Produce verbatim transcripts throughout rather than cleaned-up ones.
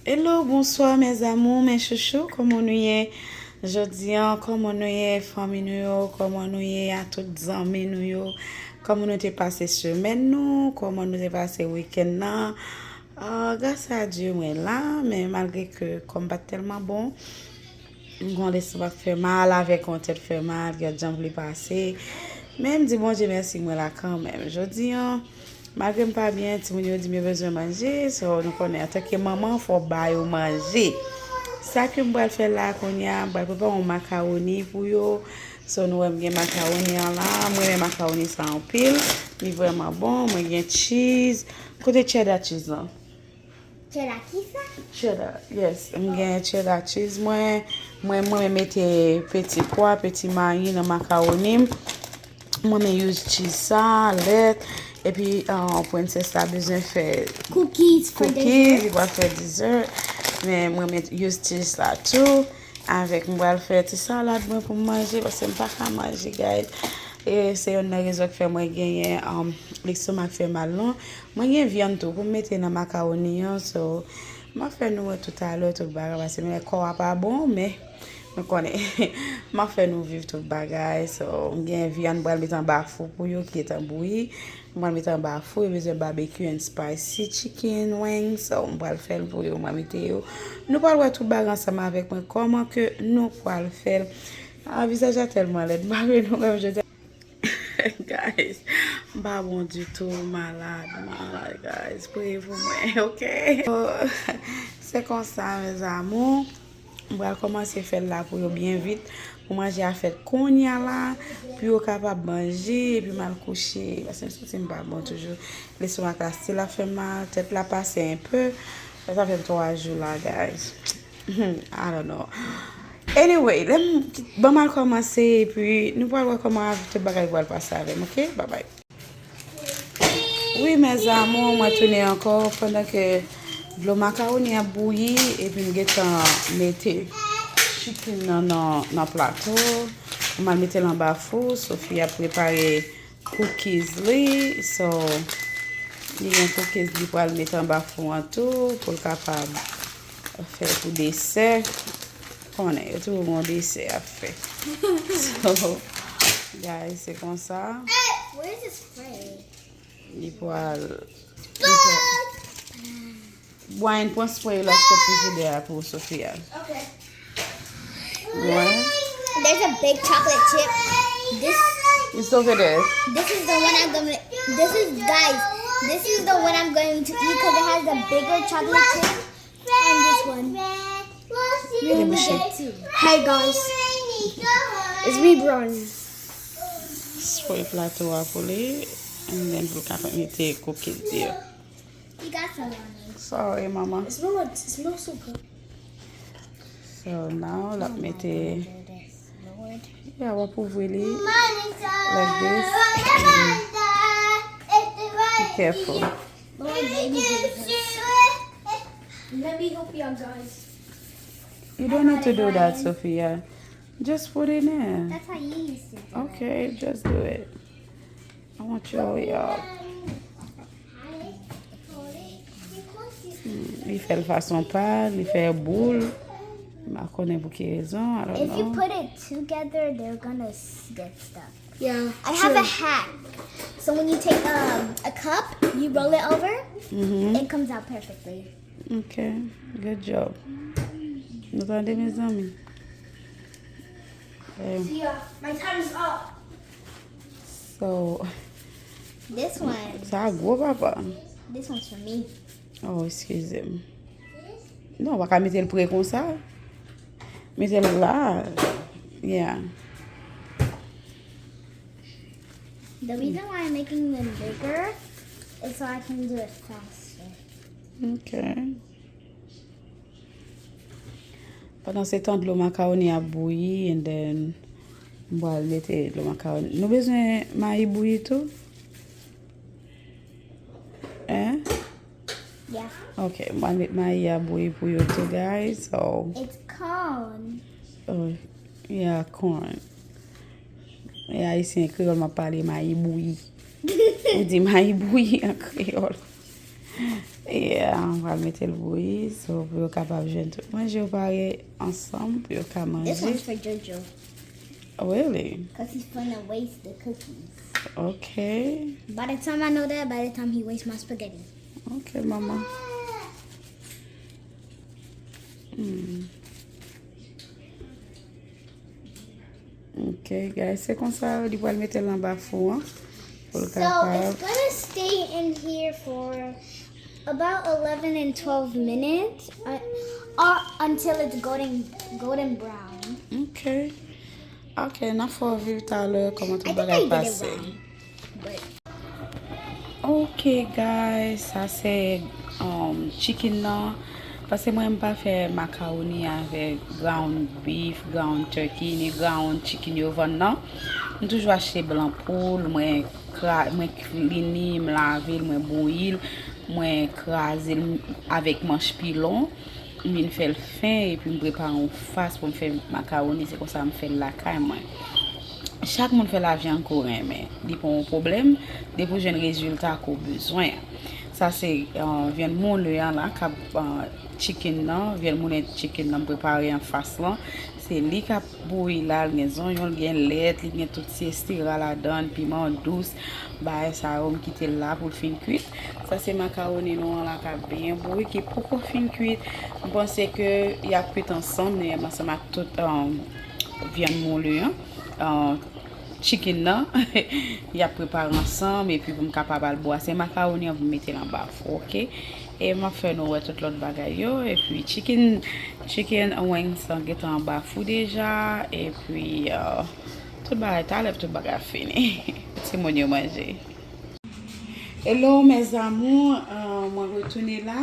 Hello, bonsoir mes amours, mes chouchous, kòman nou ye? Jodi an, kòman nou ye, fanmi nou yo? Kòman nou ye a tout zanmi nou yo? Kòman nou te pase semèn nou? Kòman nou te pase wikenn nan? Ah, gras a Dye, mwen la, men malgre ke kò m pa t tèlman bon, m gon leson m ap fè mal avèk yon tèt fè mal, gad jan m vle pase. Men m di Bondye mèsi, mwen la kanmenm. Jodi an, malgre m pa byen, timoun yo di m yo bezwen manje, so nou konnen antanke manman, fò w ba yo manje. Sa ke m pral fè la kounye a, m pral prepare yon makawoni pou yo. So nou wè m gen makawoni an la, mwen renmen makawoni sa anpil, li vrèman bon, mwen gen cheese. Kote cheddar cheese lan? Cheddar kisa? Cheddar, yes. M gen cheddar cheese mwen. Mwen, mwen mete peti pwa, peti mayi nan makawoni m. Mwen men use cheese sa, lèt. Epi, uh, princess la bezwen fè cookies for cookies, dessert. Li pral fè dessert. Men mwen men use cheese la tou. Avèk mwen pral fè ti salad mwen pou m manje, paske m pa ka manje, guys. E se youn nan rezon k fè mwen genyen, um, lestomak fè mal lan. Mwen gen vyann tou pou m mete nan makawoni an, so m ap fè nou wè toutalè tout bagay, paske men kò a pa bon, men nou konnen. M ap fè nou viv tout bagay, so m gen vyann m pral mete anba fou pou yo ki gentan bouyi. M pral mete anba fou, yo bezwen barbecue and spicy chicken wing, so m pral fè l pou yo, m pral mete yo. Nou pral wè tout bagay ansanm avèk mwen, kòman ke nou pral fè l. Ah, vizaj la tèlman lèd, m pa vle nou wè m jodi a. Guys, m pa bon ditou, m malad, m malad, guys. Priye pou mwen, ok? Se konsa, mes amours. M pral kòmanse fè l la pou yo byen vit, pou manje a fèt kounye a la, pou yo kapab manje, epi m al kouche, paske m santi m pa bon toujou. Lestomak la still ap fè m mal, tèt la pase enpe, sa fè m twa jou la, guys. I don't know. Anyway, lè m, ban m al kòmanse, epi nou pral wè kòman tout bagay pral pase avè m, ok? Bye bye. Wi, mes amours, mwen tounen ankò pandan ke dlo makawoni ap bouyi, epi m gentan mete chicken nan, nan, nan plato. M al mete l anba fou, Sophie ap prepare cookies li. So, li gen cookies li pral mete anba fou an tou, pou l kapab fè pou desè. Konnen, yo toujou gon desè ap fè. So, guys, se konsa. Where is this spray? Li pral, li pral. Wine, pran spray lòt kot frijidè a pou Sofia. Ok. Wine. There's a big chocolate chip. This, it's over there. This is the one I'm gonna, this is, guys, this is the one I'm going to eat 'cause it has the bigger chocolate chip. And this one. Let me see. Hey guys, it's me, Brian. Spray plato a pou li, and then pou l ka mete cookies li yo. You got some on me. Sorry, mama. It smells like, it smells so good. So now, l ap mete, yeah, w ap ouvri li like this. Be careful. Lord, let me do this. Let me help you out, guys. You don't need to do that, Sophia. Just put it in. That's how you used to do it. Okay, just do it. I want you all, y'all. Hmm, li fè l fason pa l, li fè boul. M pa konnen pou ki rezon, I don't know. If you put it together, they're gonna s-, get stuck. Yeah, I have a hack. So when you take, um, a cup, you roll it over, it comes out perfectly. Ok, good job. Nou tande, mezanmi? Eh. Yeah, my time is up. So, this one. Sa gwo, papa. This one's for me. Oh, excuse me. Non, w pa ka mete l pre konsa. Mete l la. Yeah. The reason why I'm making them bigger is so I can do it faster. Ok. Pandan se tan, dlo makawoni ap bouyi, and then m pral mete dlo makawoni. Nou bezwen mayi bouyi tou? Hein? Yeah. Ok, m pral met mayi a bouyi pou yo tou, guys. So, it's corn. Oh, yeah, corn. E ayisyen kreyòl m ap pale, mayi bouyi. Ou di mayi bouyi an kreyòl. Yeah, m pral mete l bouyi, so pou yo kapab jwenn tout manje yo pare ansanm, pou yo ka manje. This one's for Jojo. Really? Because he's going to waste the cookies. Ok. By the time I know that, by the time he wastes my spaghetti. Ok, manman. Hmm. Ok, guys, se konsa li pral mete l anba fou an. Pou l So it's kapab. Gonna stay in here for about eleven and twelve minutes uh, uh, until it's golden golden brown. Ok. Ok, n ap fè w viv talè kòman tout I think I bagay did it pase. Wrong. But Ok, guys, sa se um, chicken nan. Paske mwen m pa fè makawoni avèk ground beef, ground turkey, ni ground chicken yo vann nan. M toujou achte blan poul, mwen kra, mwen klini, m lave l, mwen bouyi l, mwen kraze l avèk manch pilon. M vin fè l fen epi m prepare yon fas pou m fè makawoni, se konsa m fè l lakay mwen. Chak moun fè lavyann ke w renmen. Li pa yon pwoblèm, depi w jwenn rezilta ke w bezwen an. Sa se uh, vyann moulen an la k ap uh, chicken nan, vyann moulen chicken nan m prepare an fas lan. Se li k ap bouyi la, l gen zonyon, l gen lèt, li gen tout ti estera ladan l, piman dous, bagay sa yo m kite l la pou l fin kwit. Sa se makawoni nou an la k ap byen bouyi, ki poko fin kwit. M panse ke y ap kwit ansanm, li menm ansanm ak tout um, vyann moulen an. Uh, chicken nan y ap prepare ansanm epi pou m kapab al bwase makawoni an pou m mete l anba fou, ok? E m ap fè nou wè tout lòt bagay yo epi chicken chicken wings lan gentan anba fou deja epi uh, tout bagay talè tout bagay ap fini. Timoun yo manje. Hello mes amours, uh, mwen retounen la.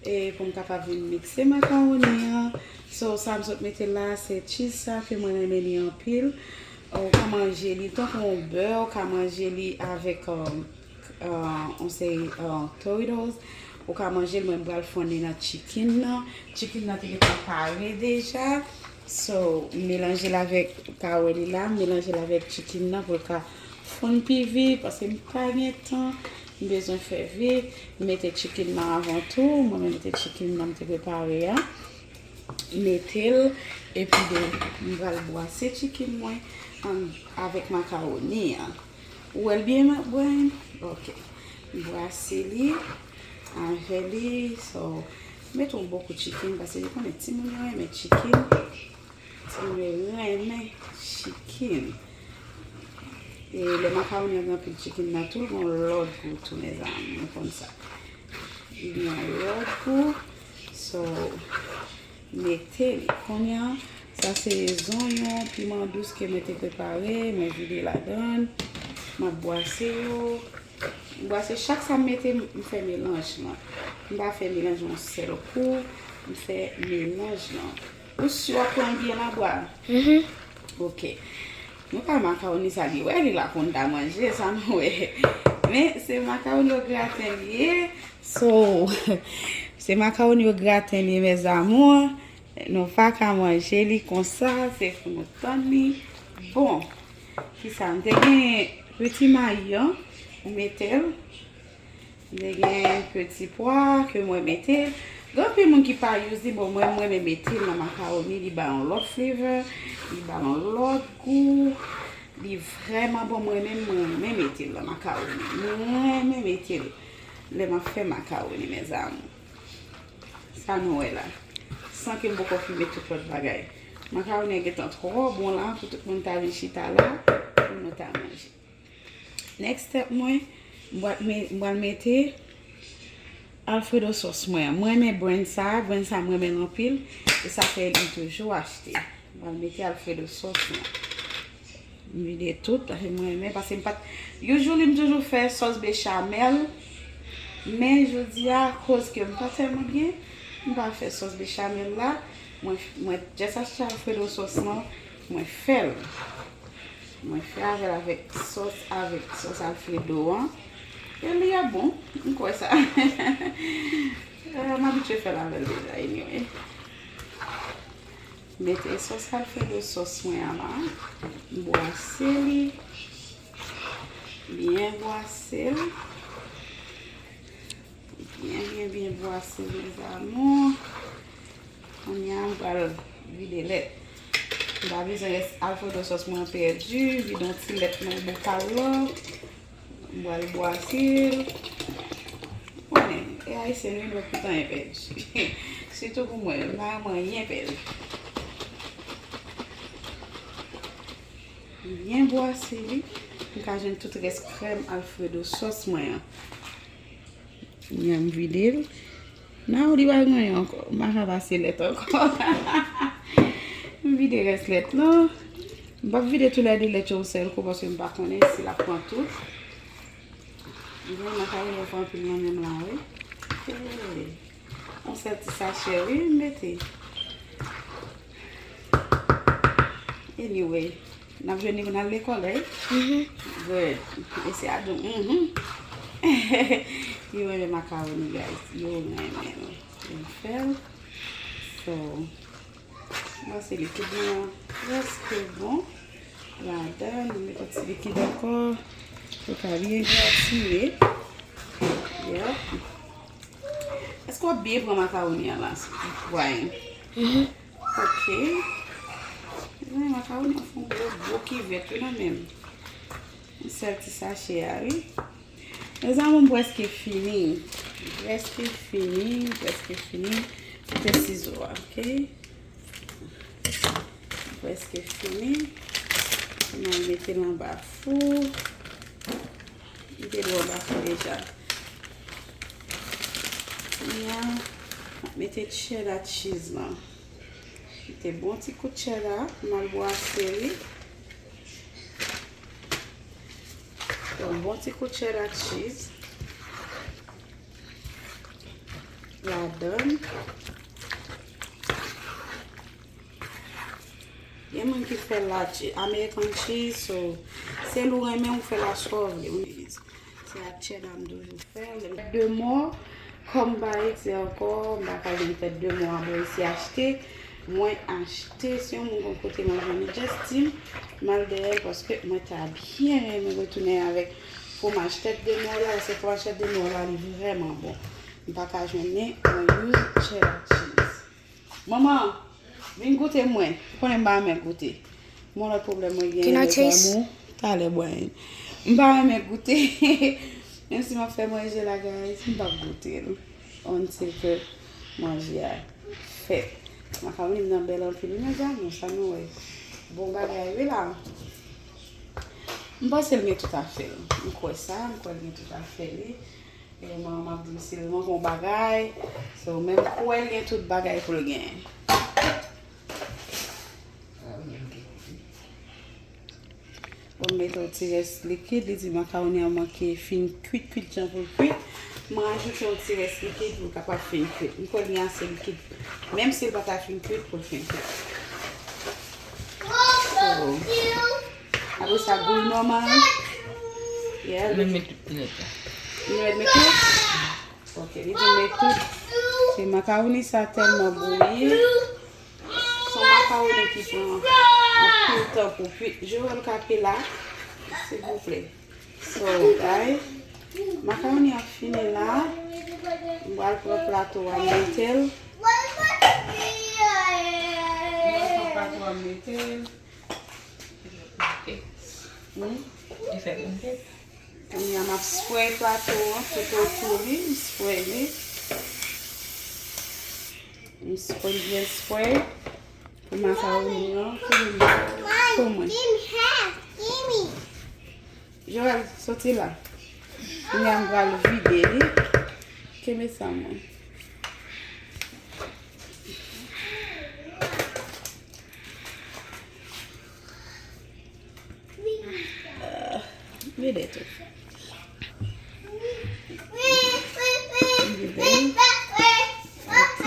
E pou m kapab vin mikse makawoni an. So sa m sot mete la se cheese sa ke mwen renmen li anpil. Ou ka manje li tankou yon bè, ou ka manje li avèk um, uh, yon seri uh, Doritos. Ou ka manje l, mwen m pral fonn li nan chicken nan. Chicken nan te gentan pare deja. So m melanje l avèk, ou ka wè li la, m melanje l avèk chicken nan pou l ka fonn pi vit paske m pa gen tan. M bezwen fè vit. M mete chicken nan avan tou. Mwen menm mete chicken nan m te prepare a. Mete l. Epi de, m pral bwase chicken mwen an, avèk makawoni an. Ou wè l byen, ma bwen? Ok. M bwase li avè li. So, mete yon bon kout chicken paske nou konnen timoun yo renmen chicken. Timoun yo renmen chicken. E lè makawoni an gen anpil chicken nan tou, l gen yon lòt gou tou, mezanmi. Nou konn sa. Li gen yon lòt gou. So, mete li. Kounye a, sa se zonyon, piman dous ke mwen te prepare, mwen vide ladan l. M ap bwase yo. M bwase chak sa m mete, m fè melanj lan. M pa fè melanj yon sèl kou, m fè melanj lan. Ou si w ap pran byen la, bwa? Mhm. Ok. Nou pa makawoni sa li wè, li la pou n ta manje, sa nou wè. Men se makawoni o graten li ye. So, se makawoni o graten li ye, mes amours. Nou pa ka manje li konsa, se pou nou tann li. Bon, kisa m te gen peti mayi an, ou mete l. M te gen peti pwa ke mwen mete. Gen anpil moun ki pa use li, bon, mwen, mwen renmen mete l nan makawoni, li ba yon lòt flavor, li ba yon lòt gou. Li vrèman bon, mwen menm, mwen renmen mete l nan makawoni. Mwen renmen mete l lè m ap fè makawoni, mes amours. Sa nou wè la. San ke m poko fin met tout lòt bagay. Makawoni an gentan twò bon la pou tout moun ta vin chita la pou nou ta manje. Next step mwen, m pral me- m pral mete Alfredo sauce mwen an. Mwen renmen brand sa, brand sa mwen renmen l anpil. E sa fè li toujou achte. M pral mete Alfredo sauce mwen. M vide tout, paske mwen renmen, paske m pa t, usually m toujou fè sòs bechamel, men jodi a, akoz ke m pa tèlman byen, m pa fè sòs bechamel la, mwen, mwen just achte Alfredo sauce lan, mwen fè l. Mwen fè avè l avèk sòs, avèk sòs Alfredo an. E li ap bon, m kwè sa. Ah, m abitye fè l avè l deja, anyway. Mete sòs Alfredo sòs mwen an la. Bwase li. Byen bwase l. Byen, byen, byen bwase, mes amours. Kounye a, m pral vide lèt. M pa bezwen rès Alfredo sòs mwen pèdi. Vide yon ti lèt nan bokal la. M pral bwase l. Ou konnen, e Ayisyen nou, nou tout anyen pèdi. Sitou pou mwen, m pa renmen anyen pèdi. Byen bwase li. M ka jwenn tout rès krèm Alfredo sòs mwen an. Kounye a m vide l. Nan, li pa gen anyen ankò. M pa ka pase lèt ankò. M vide rès lèt lan. M p ap vide toulède lèt yo yon sèl kou paske m pa konnen si l ap pran tout. M gen makawoni yo fè anpil nan menm la, wi. Hey. Yon sèl ti sachè, wi, m mete. Anyway, n ap jwenn li pou n al lekòl, right? Mhm. Good. E se a di, mhm. Yo renmen makawoni, guys. Yo renmen l. Yo fè l. So, m panse likid lan prèske bon. Ladan, nou met yon ti likid ankò. Pou l ka byen gratine. Yep. Èske w ap byen pran makawoni an la, Brian? Mhm. Ok. Mezanmi, makawoni an fè yon gwo, gwo kivèt, wi, nan menm. Yon sèl ti sachè a, wi. Mezanmi, m prèske fini. M prèske fini, m prèske fini. Kite sizo a, ok? M prèske fini. M al mete l anba fou. M te dwe anba fou deja. Kounye a, m ap mete cheddar cheese lan. Mete bon ti kout cheddar, m al bwase li. Yon bon ti kout cheddar cheese ladan. Gen moun ki fè la che-, American cheese, so selon ou renmen ou fè la sa w vle, wi. Se ak cheddar m toujou fè l. Tèt de mò, kòm m pa isi ankò, m pa ka jwenn tèt de mò a bò isi achte. Mwen achte, si yon moun konn kote m al jwenn li, just di m, m al dèyè l, paske mwen ta byen renmen retounen avèk fwomaj tèt de mò la, paske fwomaj tèt de mò la, li vrèman bon. M pa ka jwenn li, mwen use cheddar cheese. Manman, vin goute mwen. Ou konnen m pa renmen goute. Yon lòt pwoblèm mwen genyen, mes amours, talè, Brian. M pa renmen goute. Menm si m ap fè manje la, guys, m p ap goute l. Until ke manje a fèt. Makawoni m nan bèl anpil, wi, mes amours, sa nou wè. Bon bagay, wi, la. M panse l gen tout afè l. M kwè sa, m kwè l gen tout afè li. E manman m ap di m si l manke yon bagay. So, men m kwè l gen tout bagay pou l genyen. Bon, m mete yon ti rès likid, li di makawoni an manke fin kwit, kwit jan pou l kwit. Mwen ajoute yon ti rès likid pou l kapab fin kwit. M kwè l gen ase likid, menm si l pa ta fin kwit, pou l fin kwit. So, apre sa, gou l nòmal. Yeah, nou mèt met tout nèt la. Nou mèt met tout? Ok, li di met tout. Se makawoni sa tèlman bouyi. Se yon makawoni ki pran anpil tan pou kwit. Joel ka pe la, silvouplè. So, guys, makawoni an fini la. M pral pran plato a, m mete l. M pral pran plato a, m mete l. Hmm? Li fè bon tèt. Kounye a, m ap spray plato an tout otou li, m spray li. M spray, byen spray. Pou makawoni an, pou mwen. Joel, soti la. Kounye a, m pral vide li. Kenbe sa, mwen. Vide tou. Vide. Ok.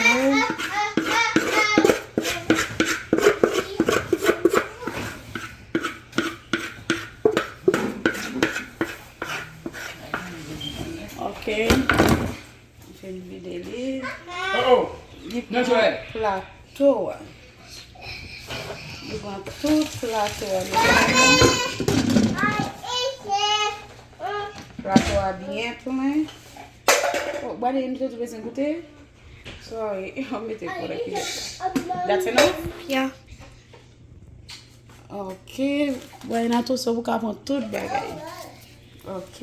Ok. M fin vide li. Li pran plato a. Li pran tout plato a, mezanmi. Plato a byen plen. Oh, bwè de nou te tou bezwen goute. Sorry, m mete pou nan kilè. That's enough? Yeah. Ok. Bwè de nan tou so pou ka pran tout bagay. Ok.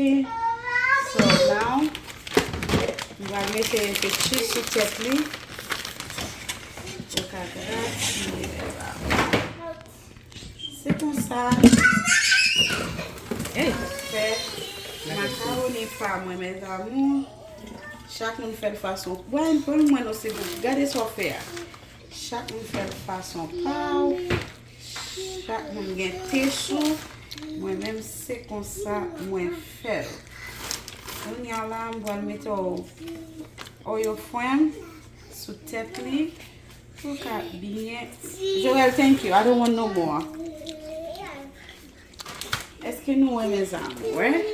So now, m pral mete yon ti cheese sou tèt li. Pou ka gratine la. Se konsa. Ey, fè makawoni pa mwen, mes amours. Chak moun fè l fason. Bwè, pou mwen, non, se pou gade sa w fè a. Chak moun fè l fason pa w. Chak moun gen tech ou. Mwen menm, se konsa mwen fè l. Kounye a la, m pral mete o-, oil frenm sou tèt li. Pou ka byen. Joel, thank you. I don't want no more. Èske nou wè, mes amours?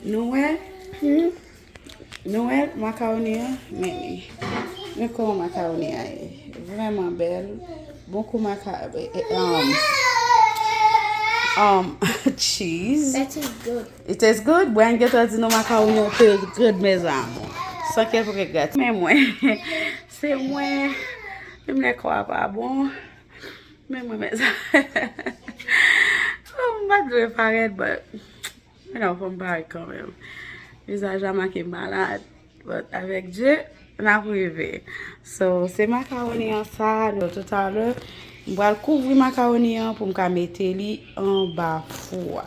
Nou wè? Nou wè makawoni an? Men li. Men kòman makawoni an ye. Vrèman bèl. Bon kou maka-, eh, eh, um, um, cheese. That is good. It is good? Bwè de gentan di nou makawoni an te good, mes amours. San kè pou ke gate. Men mwen, se mwen. Menm lè kò a pa bon. Men mwen, mes amours. Oh, m pa t dwe parèt, but, you know, fò m parèt kanmenm. Vizaj la make malad, but avèk Dye, n ap rive. So, se makawoni an sa, nou, toutalè, m pral kouvri makawoni an pou m ka mete li anba fou a.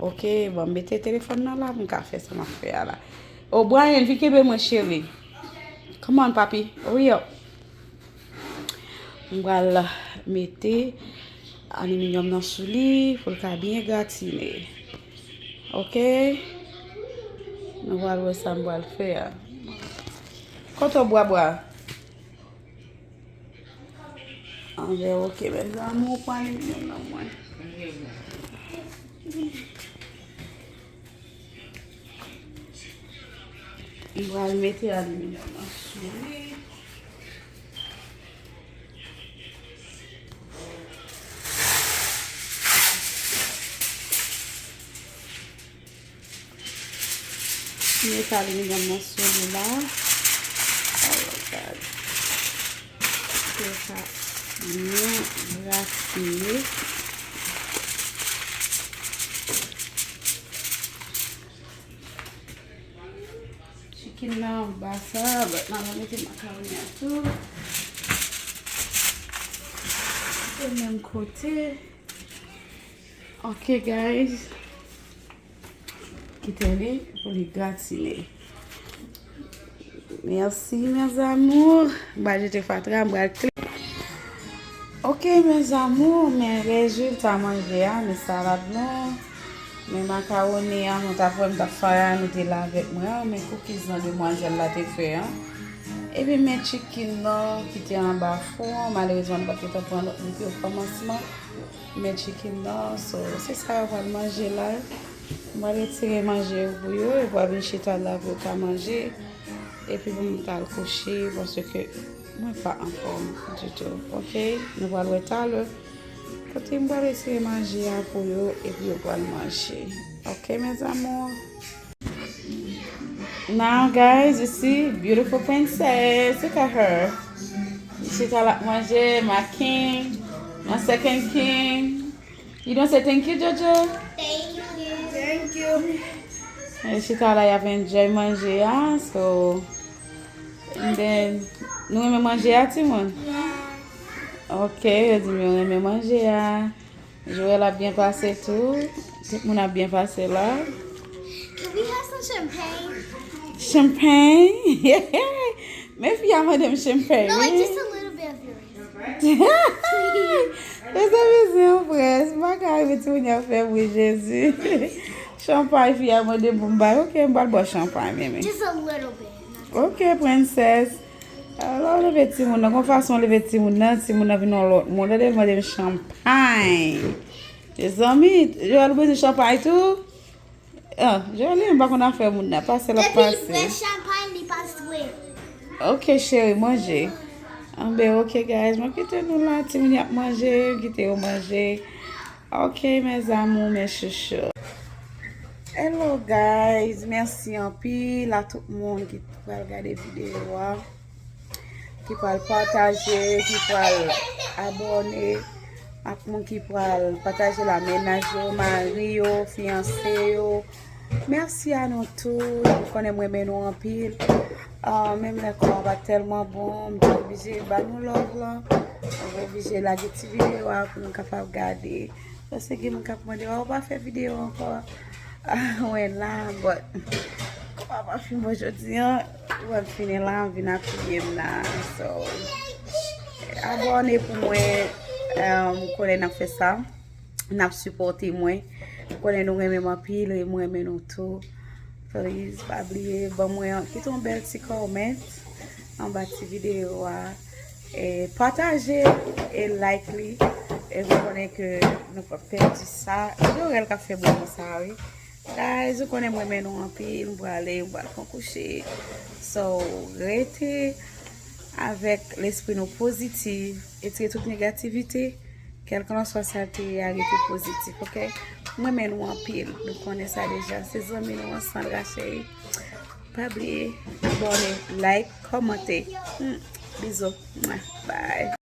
Ok, bon, m mete telefòn nan la, pou m ka fè sa m ap fè a la. Oh, Brian, vin kenbe mwen, cheri. Come on, papi, hurry up. M pral mete aliminyòm nan sou li pou l ka byen gratine. Ok? Nou pral wè sa m pral fè a. Kote w bwa bwa? Anben, ok, mes amours, pran aliminyòm nan mwen. M pral mete aliminyòm nan sou li. Mete aliminyòm nan sou li la. Oh my God. Fè sa byen gratine. Chicken nan anba sa, but m ap mete makawoni an tou. E menm kote. Ok, guys. Kite li pou li gratine. Mèsi, mes amours. M pral jete fatra, m pral kle. Ok, mes amours, men rezilta manje a, men salad mwen, men makawoni an, nou t ap wè m t ap fè a, nou te la avèk mwen an, men cookies nan demwazèl la te fè an. Epi men chicken nan ki te anba fou an, malerezman, m pa t gentan pran lòt li pou yo kòmansman. Men chicken nan, so, se sa yo pral manje la. M pral retire manje yo pou yo, yo pral vin chita la pou yo ka manje. Epi pou m t al kouche, paske mwen pa anfòm ditou, ok? Nou pral wè talè. Kote m pral retire manje a pou yo, epi yo pral manje. Ok, mes amours? Now, guys, you see, beautiful princess. Look at her. She talk like manje, my king, my second king. You don't say thank you, Jojo? Thank you. Thank you. And she talk like y ap enjoy manje a, so, and then, nou renmen manje a, timoun? Yeah. Ok, yo di m yo renmen manje a. Joel ap byen pase tou. Tout moun ap byen pase la. Can we have some champagne? Champagne? Men fi a mande m champagne, no, like, wi. Just a little bit of yours. Mezanmi, se yon près. M pa ka rive timoun yo ap fè bri, Jezi. Champagne, fi a mande m pou m bay. Ok, m pral bwè champagne, men, men. Just a little bit. Ok, princess. Alò, leve timoun nan. Gon fason leve timoun nan, timoun nan vin yon lòt moun. Tande l mande m champagne. Mezanmi, Joel bezwen champagne tou? Ah, Joel li menm pa konn afè moun nan. Pase l ap pase. Depi li bwè champagne, li pa swe. Ok, cheri, manje. Anben, ok, guys, mwen kite nou la. Timoun y ap manje, kite yo manje. Ok, mes amours, mes chouchous. Hello guys, mèsi anpil a tout moun ki pral gade videyo a, ki pral pataje, ki pral abòne, ak moun ki pral pataje l a mennaj yo, mari yo, fiyanse yo. Mèsi a nou tout, nou konnen m renmen nou anpil. Ah, menm lè kò a pa tèlman bon, m te oblije ba nou love lan, m oblije lage ti videyo a pou nou kapab gade. Paske gen moun k ap mande, "Ou pa fè videyo ankò?" Mwen la, but kòman m ap fin bon jodi an, mwen fini la, m vin apiye m la. So, abòne pou mwen, um, m konnen n ap fè sa, n ap sipòte mwen. M konnen nou renmen m anpil e mwen renmen nou tou. Please, pa bliye, ban mwen, kite yon bèl ti comment anba ti videyo a. E pataje e like li. E nou konnen ke nou p ap pèdi sa. Jorel k ap fè moman sa, wi. Guys, ou konnen mwen renmen nou anpil. M prale, m pral fon kouche. So, rete avèk lespri nou pozitif. Retire tout negativite. Kèlkanswa sa l te ye a, rete pozitif, ok? Mwen renmen nou anpil. Nou konnen sa deja. Se zanmi nou an, Sandra Chérie. Pa bliye, abòne, like, kòmante. Hmm, bizou. Mwa. Bye.